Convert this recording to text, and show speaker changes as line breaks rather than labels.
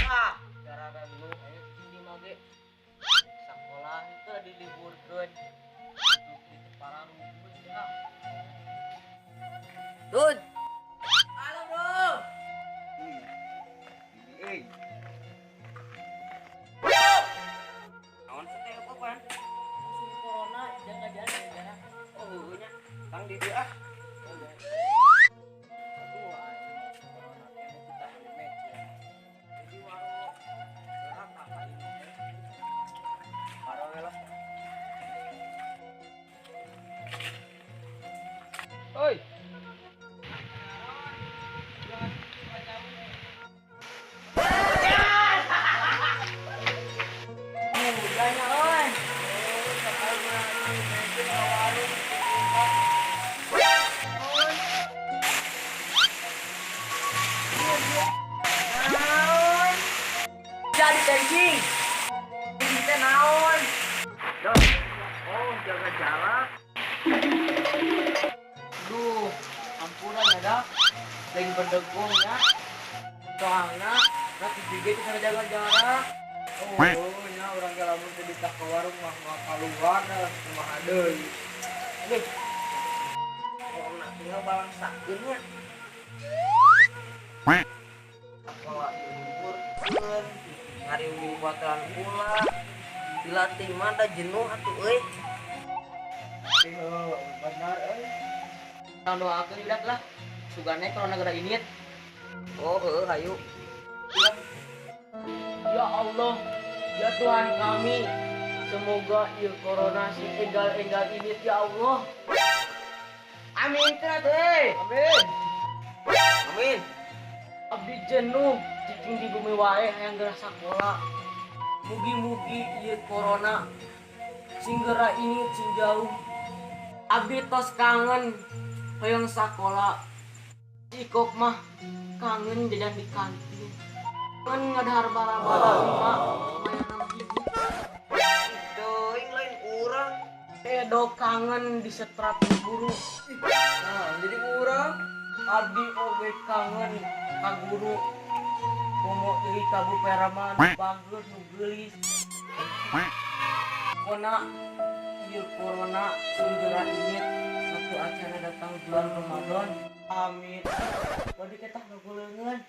Ah, gara-gara lu aya di mage. Sakola itu diliburkeun. Itu parah rubuh ya.
Dun.
Halo, Bro.
Euy. Naon sih teh apa pan?
Musim corona jaga jarak jarak.
Oh, heueuh nya. Tang di dieu ah.
Aduh, aing musim corona kene kita beli meja. Jadi waro gerak apa ini?
Parah we lah.
Oi. Mudanya oi. Naon? Jadi kencing. Ini teh naon?
Oh, jaga jarak.
Duh, ampunan ya dah. Lain berdegong ya. Soalnya, nanti juga itu cara jaga jarak.
Oh, nya urang ge lamun teu ditah ka warung mah moal kaluar dah kumaha deui.
Aduh. Corona tinggal balangsakeun nya. Sakola diliburkeun, ngariung baturan ulah. Dilatih mah da jenuh atuh euy.
Heuh, benar euy.
Nah, doakeun udah lah. Sugane corona gara ini.
Oh, heueuh hayu.
Ya Allah, ya Tuhan kami, semoga ieu corona sing enggal-enggal ini ya Allah.
Amin teh euy.
Amin.
Amin.
Abdi jenuh cicing di bumi wae hayang geura sakola. Mugi-mugi ieu corona sing geura ini sing jauh. Abdi tos kangen hoyong sakola. Ikok mah kangen jajan di kantin. Kangen ngadahar bala-bala lima lumayan hiji.
Teuing lain urang.
Edo kangen disetrap guru.
Nah, jadi urang
Abdi oge kangen ka guru. Komo deui ka Bu Perman bager nu geulis. Kona ieu corona sing geura indit satu acara datang bulan Ramadan. Amin. Bade kita ngaguleungeun.